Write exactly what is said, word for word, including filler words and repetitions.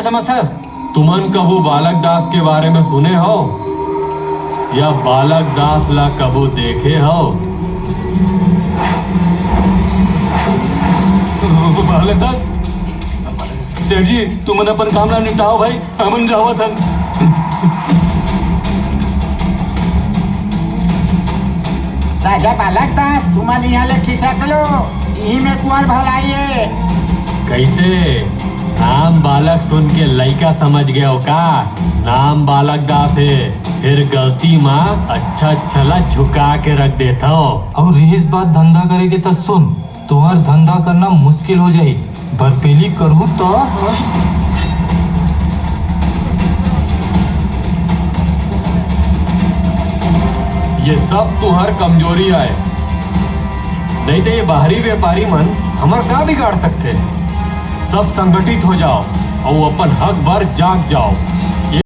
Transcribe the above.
Master, तुमन कभू बालक दास के बारे में सुने हो या बालक दास ला कभू देखे हो? बालक दास, सेठ जी, तुमन अपन काम ला निपटाओ भाई, हमन जावत हन। राजा बालक दास, तुमन इहाँ ले खिसक लो, इही में कुंवर भलाई हे। कइसे? नाम बालक सुन के लइका समझ गए हो का? नाम बालक दास हे, फिर गलती मा अच्छा अच्छा ला झुका के रख देथव। अउ रहिस बात धंधा करे के, त सुन, तुंहर धंधा करना मुश्किल हो जाही। बरपेली करहू त ये सब तुंहर कमजोरी आय, नहीं तो ये बाहरी व्यापारी मन हमर का बिगाड़ सकथे? सब संगठित हो जाओ अउ अपन हक बर जाग जाओ।